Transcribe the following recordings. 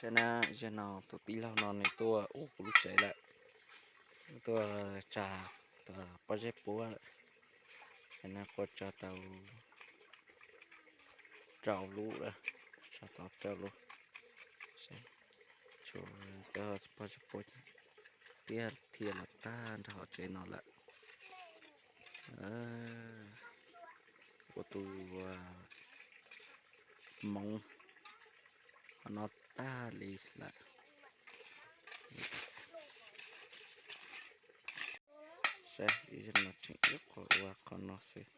Saib na, zaum no tus tij laug no nws tuaj ua kuv lub tsev lawm, tuaj tsa pob zeb puab lawm. Ces no kuv tsa tau rau lub, tsa tau rau lub, tshuav cov pob zeb puab tiab thiaj los tag nrho tsev no lawm. Ua tus moov qhov no tag li lawm. Saib, ib zaug no tseem ib qho ua qhov no xwb.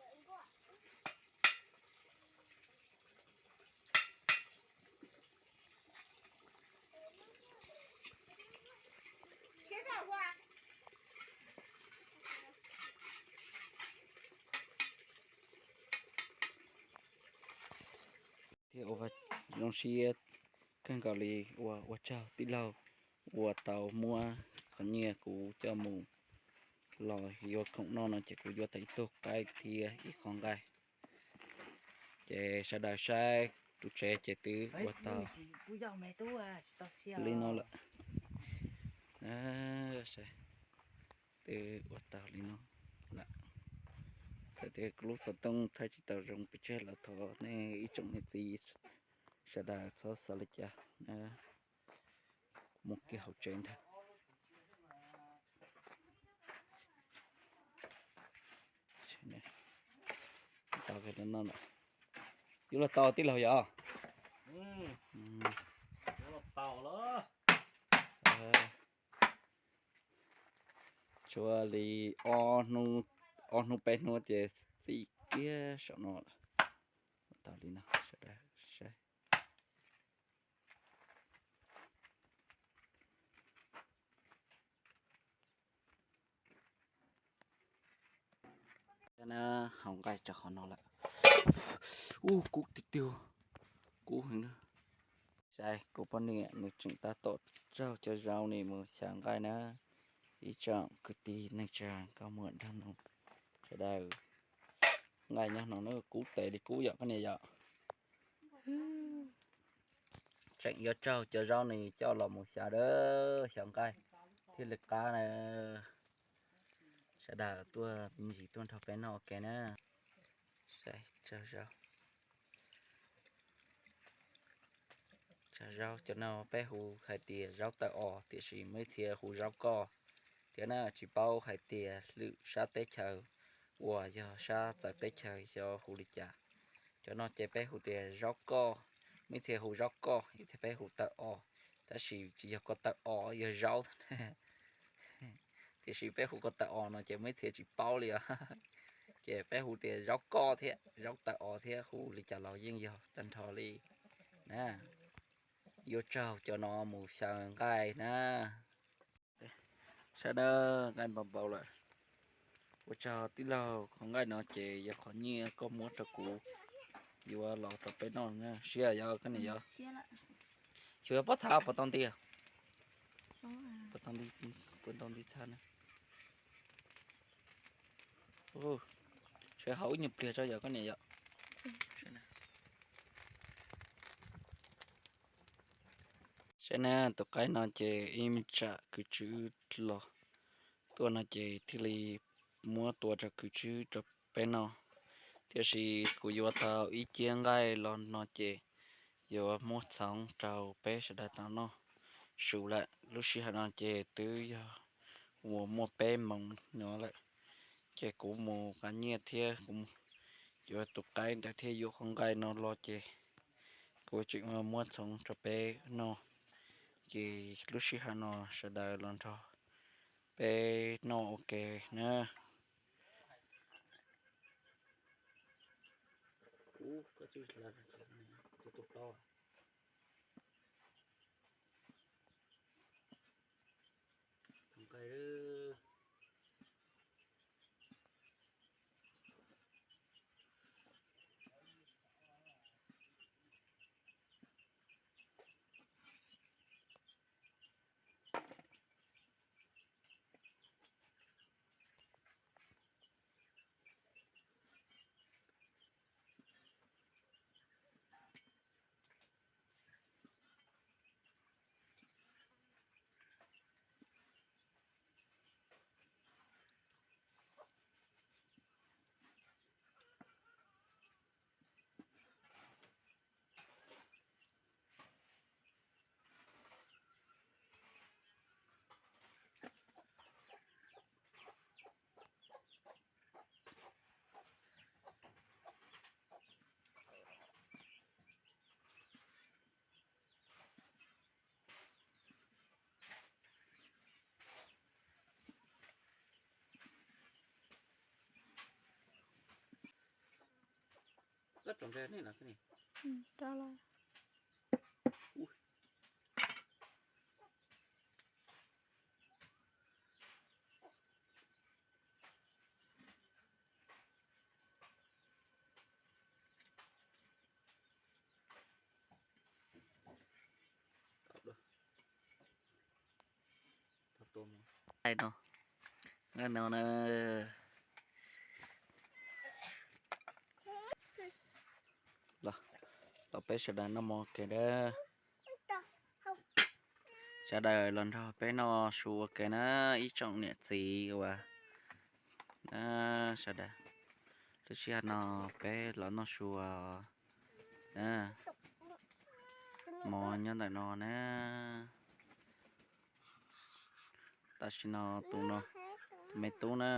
Thiab ua zoo siab kawg nkaus li, ua ua tsaug tij laug uas tau muab qhov nyiaj kuv coj mus los yuav khoom noj no ces kuv yuav tau ib tug qaib thiab ib qho nqaij. Ces sawv daws saib tus tsev ces twb ua tau li no lawm. Saib, twb ua tau li no lawm. Txawm tias kuv lub xov tooj thaij tsis tau zoo pes tsawg los thov nej ib tsoom niam txiv sawv daws txhob xav li cas na. Mus kiag hauv tsev ntag. Yuav los tau tij laug yom? Tshuav li ob hnub peb hnub ces txi kiag saum no lawm. Tau li no, sawv daws saib. Hauv nqaij rau qhov no lawm. Ub, kub tiag tiag, kub heev na. Saib kuv poj niam nws tseem tab tom raug cov zaub ni mus xyaw nqaij na. Ib tsoom kwv tij neej tsa nkauj muam nraug nus sawv daws, nqaij nyob no na kub tes li kub yom koj niam yom. Tseem yuav raug cov zaub ni coj los mus xyaw, xyaw nqaij thiaj li qab na. Sawv daws tuaj me ntsis tuaj nrog peb noj ua ke na. Saib tsag zaub. Tsag zaub cov no peb hu hais tias zaub tawm os, tiam sis muaj ib txhia hu zaub koj thiab na, tsis paub hais tias lwm sab teb chaws uas yog sab txawv teb chaws xyov hu li cas. Cov no ces peb hu tias zaub koj, muaj ib txhia hu zaub koj, ib txhia peb hu tawm os, tab sis tsis yog koj tawm os, yog zaub. Tiam sis peb hu koj tawm os no ces muaj ib txhia tsis paub li os. Ces peb hu tias zaub koj thiab zaub tawm os thiab hu li cas los yeej yog tag nrho li na. Yuav raug cov no mus xyaw nqaij na. Saib na, nqaij npau npau lawm. Ua tsaug tij laug, qhov nqaij no ces yog qhov nyiaj koj muab rau kuv yuav los rau peb noj na. Siab yog koj niam yog? Xyov pob thav puas tau nti, puas tau nti txha na. Sawv hauv ib nyuag pliag tso yog koj niam yom. Saib na, tus qaib no ces ib me tsam kwv tswv los tuaj no ces thiaj li muab tua rau kwv tswv rau peb noj. Tiam sis kuv yuav tau ib ciab nqaij los no ces yuav muab txhoov rau peb sawv daws tau noj su lawm. Lub sij hawm no ces twb yog uas muaj peb moos no lawm, ces kuv mus qab nyiaj thiab kuv yuav tus qaib ntawd thiab yuav qhov nqaij no los ces kuv tseem muab txhoov rau peb noj. Ces lub sij hawm no sawv daws los nrog peb noj ua ke na. Koj tso ntses nej los koj ni. Rau lawm. Ai no, no na. Los, los peb sawv daws noj mov ua ke na. Sawv daws los nrog peb noj su ua ke na, ib tsoom niam txiv uas na, sawv daws. Lub sij hawm no peb los noj su na, mov nyob ntawm no na. Tam sim no tus no, tus me tub na,